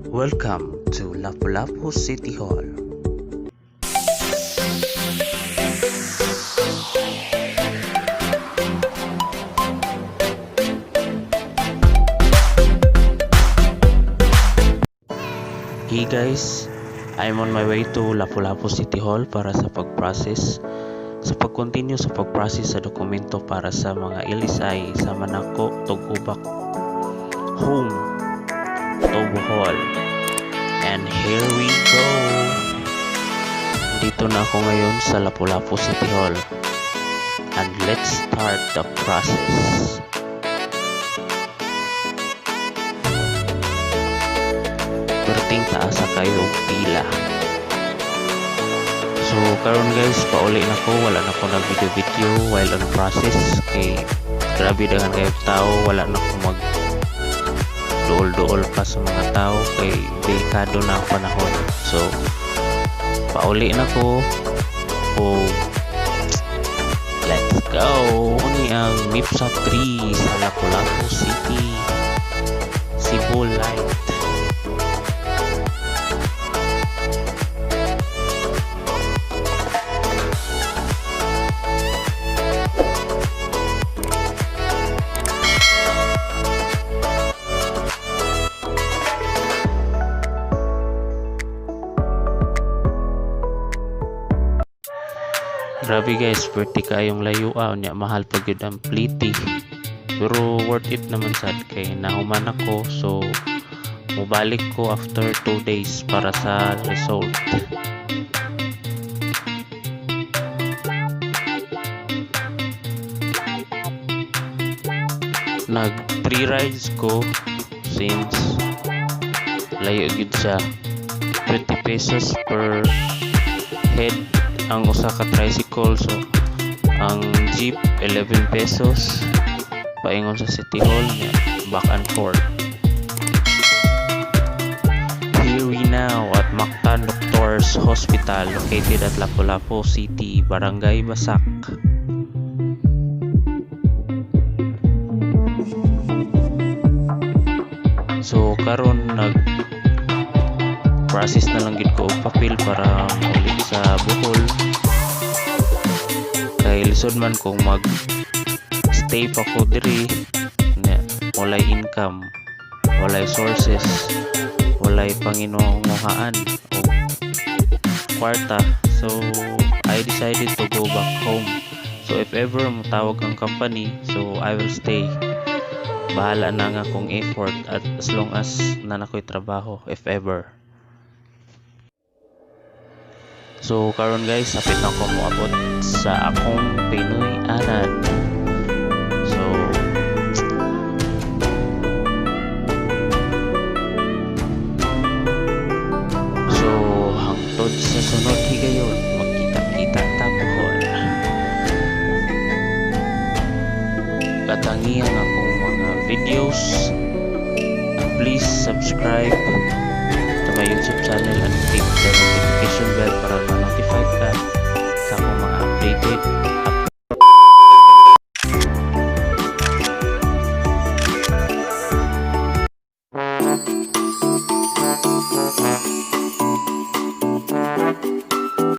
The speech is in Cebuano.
Welcome to Lapu-Lapu City Hall. Hey guys, I'm on my way to Lapu-Lapu City Hall para sa pag-process sa pag-continue sa pag-process sa dokumento para sa mga LSI sa Manako to go back home to Bohol. And here we go! Dito na ako ngayon sa Lapu-Lapu City Hall. And let's start the process. Perting taas sa kayo og pila. So karon guys, pauli na ko, wala na ko nag video video while on process kay grabe daghan kayo tao, wala na ko mag duol-duol pa sa mga tao kay delikado na ang panahon. So pauli na ko o let's go. Ni ang NEPSA 3 sa Lapu-Lapu City. Cebu Light. Grabe guys, perti kayong layo nya mahal pa gyud ang pliti. Pero worth it naman sad kay nahuman ako, so mobalik ko after 2 days para sa result. Nag 3 rides ko since layo gyud siya. 20 pesos per head ang usa ka tricycle, so ang jeep 11 pesos paingon sa City Hall niya, back and forth. Here we now at Mactan Doctors Hospital located at Lapu-Lapu City, Barangay Basak. So karon nag process na lang gid ko og papel para mauli sa Bohol kay lisod man kung mag stay pa ko diri nya walay income, walay sources, walay panginunguhaan og kwarta. So I decided to go back home. So if ever motawag ang company, so I will stay. Bahala na nga akong effort at as long as naa na ko'y trabaho if ever. So karon guys, sapit na ko moabot sa akong Pinoy anan. So hangtod sa sunod higayon, magkita-kita ta Bohol. Katangi ang akong mga videos. Please subscribe to my YouTube channel and click the notification bell para ma-notify ka sa akong mga updated